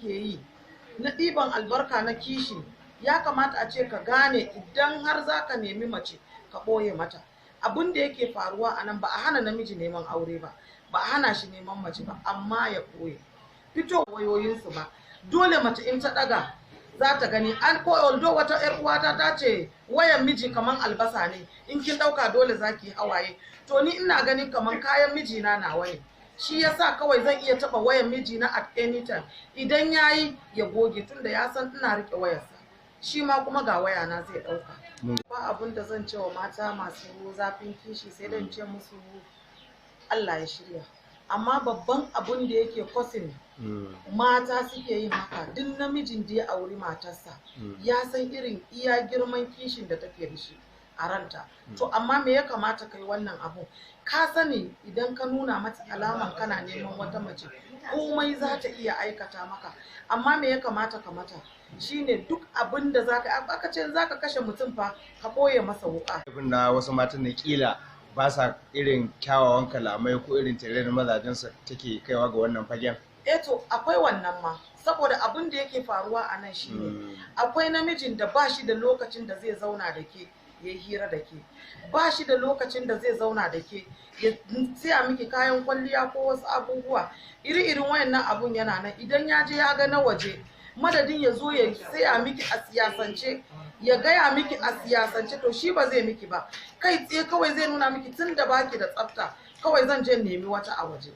muke yi na ɗiban albarka na kishi, ya kamata a ce ka gane idan har za ka nemi mace ka ɓoye mata. Abin da yake faruwa a nan, ba a hana namiji neman aure ba, ba a hana shi neman mace ba, amma ya ɓoye fito wayoyinsu ba. Dole mace in ta ɗaga za ta gani an ko. Although wata yar uwata ta ce wayan miji kaman albasa ne, in kin ɗauka dole za ki hawaye. To ni ina ganin kaman kayan mijina nawa ne, shi yasa kawai zan iya taɓa wayan mijina at any time. Idan yayi ya goge, tunda ya san ina riƙe wayarsa, shi ma kuma ga wayana zai ɗauka. Ba abun da zan ce wa mata masu zafin kishi sai dan ce musu Allah ya shirya. Amma babban abun da yake causing mata suke yin haka, duk namijin da ya auri matarsa ya san irin iya girman kishin da take da shi a ranta. To amma me ya kamata kai wannan abu? Ka sani idan ka nuna mata alaman kana neman wata mace, komai za ta iya aikata maka. Amma me ya kamata ka mata shine duk abin da zaka, aka ce zaka kashe mutum fa, ka ɓoye masa wuƙa. Na wasu matan ne kila ba sa irin kyawawan kalamai ko irin tare da mazajensa take kaiwa ga wannan fagen. Eh, to akwai wannan ma, saboda abin da yake faruwa a nan shine akwai namijin da ba shi da lokacin da zai zauna da ke ya hira da ke, ba shi da lokacin da zai zauna da ke ya siya miki kayan kwalliya ko wasu abubuwa iri-irin wayannan. Abun yana nan, idan ya je ya ga na waje, madadin ya zo ya siya miki a siyasance, ya gaya miki a siyasance, to shi ba zai miki ba. Kai tsaye kawai zai nuna miki tun da baki da tsafta, kawai zan je nemi wata a waje.